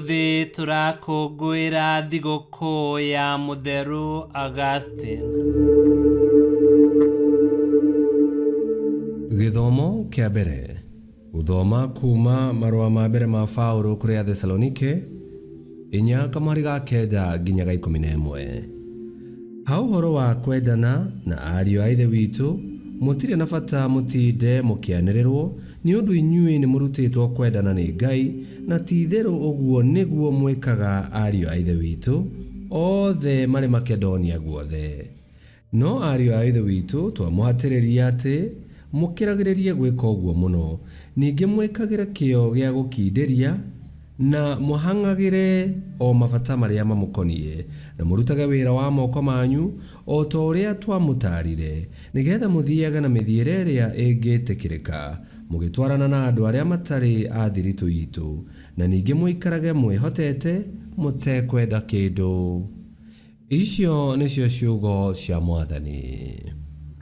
Ũmũthĩ tũrakũngũĩra thigũkũ ya Mũtheru Augustine. Gĩthomo kĩa mbere. Gũthoma kuuma marũa ma mbere ma Paũlũ kũrĩ Athesalonike, inya kamũhari ga kenda nginya ga 11. Ha ũhoro wa kwendana na ariũ a Ithe witũ, mũtirĩ na bata mũtinde mũkĩanĩrĩrwo, nĩ ũndũ inyuĩ nĩmũrutĩtwo kwendana nĩ Ngai, na ti-itherũ ũguo nĩguo mwĩkaga ariũ a Ithe witũ othe marĩ Makedonia guothe. No ariũ a Ithe witũ, twamũhatĩrĩria atĩ mũkĩragĩrĩrie gwĩka ũguo mũno, ningĩ mwĩkagĩre kĩyo gĩa gũkindĩria, na mũhang'agĩre o mabata marĩa mamũkoniĩ, na mũrutage wĩra wa moko manyu, o ta ũrĩa twamũtaarire, nĩ getha mũthiage na mĩthiĩre ĩrĩa ĩngĩĩtĩkĩrĩka, mũgĩtwarana na andũ arĩa matarĩ a thiritũ iitũ, na ningĩ mũikarage mwĩhotete, mũtekwenda kĩndũ. Icio nĩcio ciugo cia Mwathani.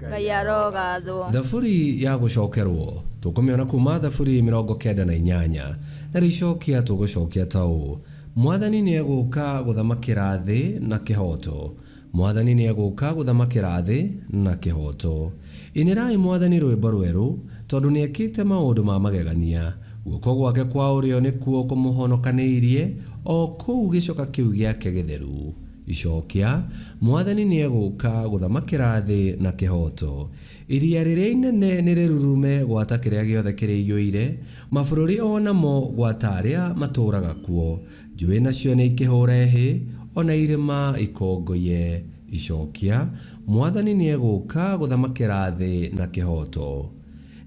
Ngai arogathwo. Thaburi ya gũcokerwo tũkũmĩona kuma Thaburi 98, na rĩcokia tũgũcokia ta ũũ: Mwathani nĩegũka gũthamakĩra thĩ na kĩhooto. Mwathani nĩegũka gũthamakĩra thĩ na kĩhooto. Inĩrai Mwathani rwĩmbo rwerũ, tondũ nĩekĩte maũndũ ma magegania. Guoko gwake kwa ũrĩo nĩkuo kũmũhonokanĩirie, o kũu gĩcoka kĩu gĩake gĩtheru. Icokia, Mwathani nĩegũka gũthamakĩra thĩ na kĩhooto. Iria rĩrĩa inene nĩrĩrurume gwata kĩrĩa gĩothe kĩrĩiyũire, mabũrũri o namo gwata arĩa matũũraga kuo. Njũĩ nacio nĩikĩhũre hĩ, o na irĩma ikũngũiye. Icokia, Mwathani nĩegũka gũthamakĩra thĩ na kĩhooto.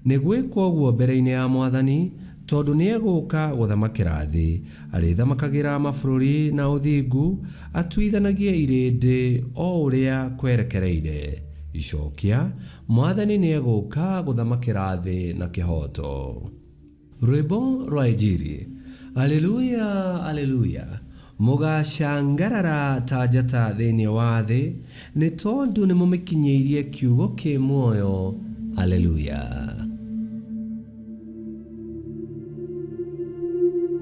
Nĩgwĩkwo ũguo mbere-inĩ ya Mwathani, tondũ nĩegũka gũthamakĩra thĩ. Arĩthamakagĩra mabũrũri na ũthingu, atuithanagie irĩndĩ o ũrĩa kwerekereire. Icokia, Mwathani nĩegũka gũthamakĩra thĩ na kĩhooto. Rwĩmbo rwa Injiri. Aleluya, aleluya! Mũgaacangarara ta njata thĩinĩ wa thĩ, nĩ tondũ nĩmũmĩkinyĩirie kiugo kĩ muoyo. Aleluya!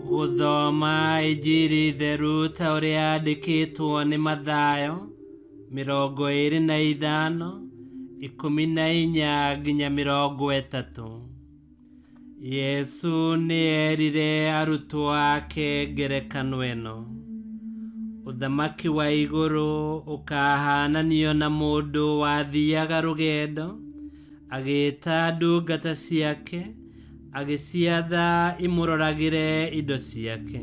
Gũthoma Injiri theru ta ũrĩa yandĩkĩtwo nĩ Mathayo 25, 14 nginya 30. Yesu nĩ eerire arutwo ake ngerekano ĩno: Ũthamaki wa igũrũ ũkaahaananio na mũndũ wathiaga rũgendo, agĩĩta ndungata ciake, agĩciatha imũroragĩre indo ciake.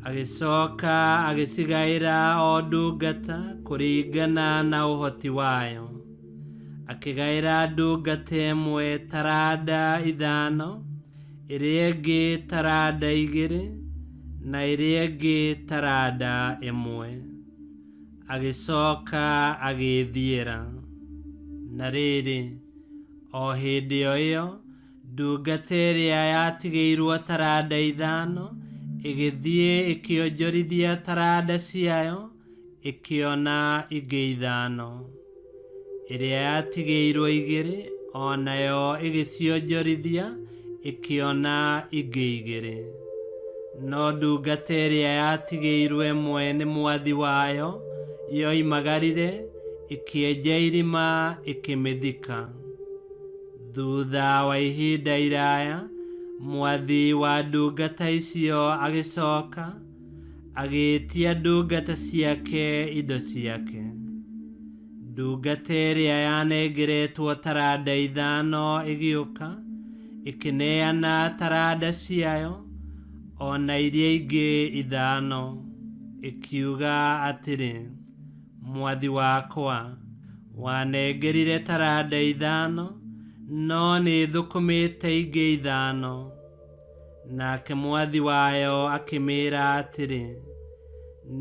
Agĩcoka agĩcigaĩra o ndungata kũringana na ũhoti wayo. Akĩgaĩra ndungata ĩmwe taranda ithano, ĩrĩa ĩngĩ taranda igĩrĩ, na ĩrĩa ĩngĩ taranda ĩmwe. Agĩcoka agĩĩthiĩra. Na rĩrĩ, o hĩndĩ o ĩyo, ndungata ĩrĩa yatigĩirwo taranda ithano ĩgĩthiĩ ĩkĩonjorithia taranda ciayo, ĩkĩona ingĩ ithano. Ĩrĩa yatigĩirwo igĩrĩ o nayo ĩgĩcionjorithia, ĩkĩona ingĩ igĩrĩ. No ndungata ĩrĩa yatigĩirwo ĩmwe nĩ mwathi wayo yoimagarire, ĩkĩenja irima ĩkĩmĩthika. Thutha wa ihinda iraya, mwathi wa ndungata icio agĩcoka, agĩĩtia ndungata ciake indo ciake. Ndungata ĩrĩa yanengeretwo taranda ithano ĩgĩũka, ĩkĩneana taranda ciayo, o na iria ingĩ ithano, ĩkiuga atĩrĩ, Mwathi wakwa, wanengerire taranda ithano, no nĩthũkũmĩte ingĩ ithano. Nake mwathi wayo akĩmĩĩra atĩrĩ,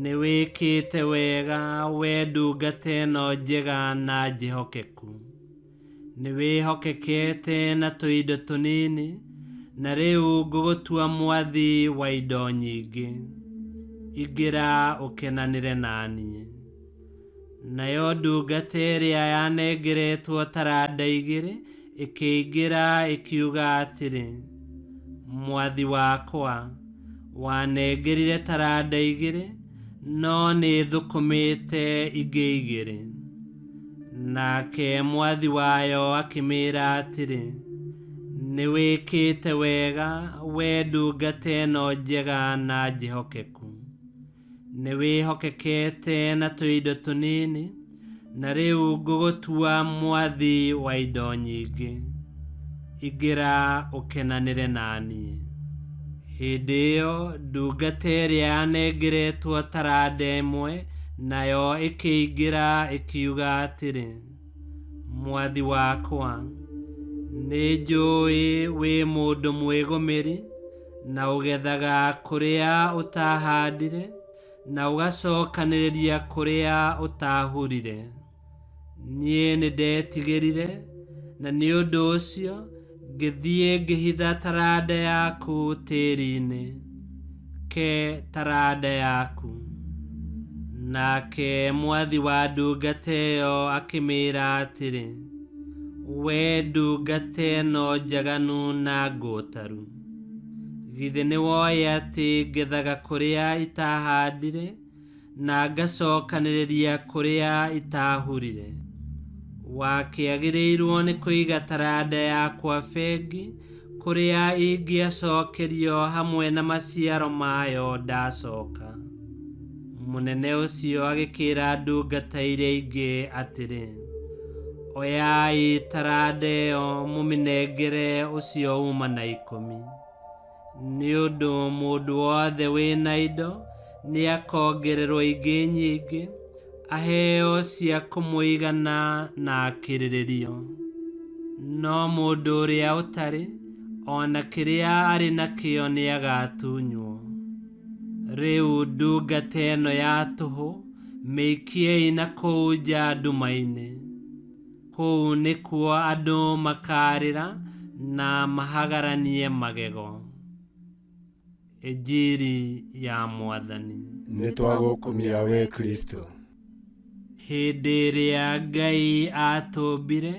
Nĩwĩkĩte wega, wee ndungata ĩno njega na njĩhokeku. Nĩwĩhokekete na tũindo tũnini, na rĩu ngũgũtua mwathi wa indo nyingĩ. Ingĩra ũkenanĩre na niĩ. Nayo ndungata ĩrĩa yanengeretwo taranda igĩrĩ ĩkĩingĩra ĩkiuga atĩrĩ, Mwathi wakwa, Wanengerire taranda 2, no nĩ thũkũmĩte ingĩ 2. Nake mwathi wayo akĩmĩĩra atĩrĩ, nĩwĩkĩte wega, we ndungata ĩno njega na njĩhokeku. Nĩwĩhokekete na tũindo tũnini, na rĩu ngũgũtua mwathi wa indo nyingĩ. Ingĩra ũkenanĩre na niĩ. Hĩndĩ ĩyo ndungata ĩrĩa yanengeretwo taranda 1 nayo ĩkĩingĩra ĩkiuga atĩrĩ, mwathi wakwa, nĩnjũũĩ wĩ mũndũ mwĩgũmĩri, na ũgethaga kũrĩa ũtahandire, na ũgacokanĩrĩria kũrĩa ũtahurire. Niĩ nĩndetigĩrire, na nĩ ũndũ ũcio ngĩthiĩ ngĩhitha taranda yaku tĩĩri-inĩ. Ke taranda yaku. Nake mwathi wa ndungata ĩyo akĩmĩĩra atĩrĩ, we ndungata ĩno njaganu na ngũtaru, githĩ nĩwoĩ atĩ ngethaga kũrĩa itahandire, na ngacokanĩrĩria kũrĩa itahurire? Wakĩagĩrĩirwo nĩ kũiga taranda yakwa bengi, kũrĩa ingĩacokerio hamwe na maciaro mayo ndacoka. Mũnene ũcio agĩkĩĩra ndungata iria ingĩ atĩrĩ, oyai taranda ĩyo mũmĩnengere ũcio uma na 10, nĩ ũndũ mũndũ wothe wĩna indo nĩakongererwo ingĩ nyingĩ, aheo cia kũmũigana na akĩrĩrĩrio. No mũndũ ũrĩa ũtarĩ, ona kĩrĩa arĩ nakĩo nĩagatunywo. Rĩu ndungata ĩno ya tũhũ mĩikiei na kũu nja nduma-inĩ. Kũu nĩkuo andũ makarĩra na mahagaranie magego. Injiri ya Mwathani. Nĩtwagũkumia we Kristo. Hĩndĩ ĩrĩa Ngai aatũmbire,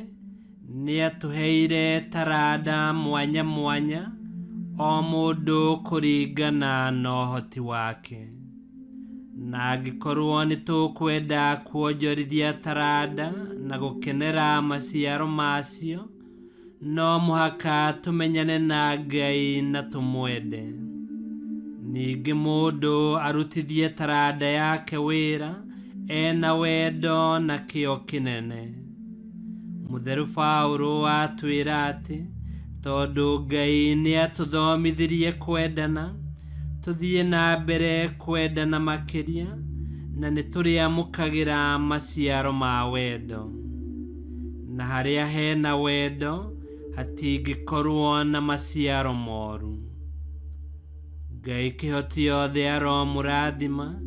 nĩatũheire taranda mwanya mwanya, o mũndũ kũringana na ũhoti wake. Na angĩkorwo nĩtũkwenda kuonjorithia taranda na gũkenera maciaro macio, no mũhaka tũmenyane na Ngai na tũmwende. Ningĩ mũndũ arutithie taranda yake wĩra ena wendo na kĩyo kĩnene. Mũtheru Paũlũ atwĩra atĩ tondũ Ngai nĩatũthomithirie kwendana, tũthiĩ na mbere kwendana makĩria, na nĩtũrĩamũkagĩra maciaro ma wendo. Na harĩa hena wendo hatingĩkorwo na maciaro moru. Ngai kĩhoti yothe aromũrathima,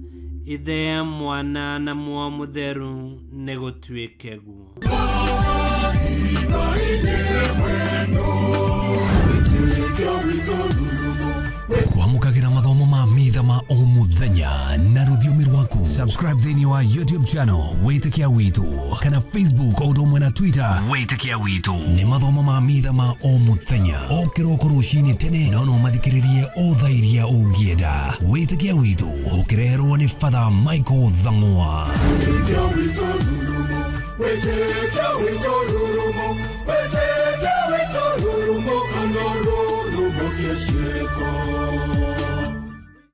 Ithe, Mwana na Muoyo Mũtheru, nĩgũtuĩke guo. Kwamũkagĩra mathomo ma mitha ma o mũthenya na rũthiomi rwaku. Subscribe thĩinĩ wa YouTube channel Wĩtĩkia Witũ kana Facebook o ũndũ ũmwe na Twitter Wĩtĩkia Witũ. Nĩ mathomo ma mitha ma o mũthenya o kĩroko rũcinĩ tene, no no mathikĩrĩrie o thaa iria ũngĩenda. Wĩtĩkia Witũ ũkĩreherwo nĩ Father Michael Thang'wa. Wĩtĩkia witũ rurumo, wĩtĩkia witũ rurumo, wĩtĩkia witũ rurumo, kana rurumo kĩciĩko.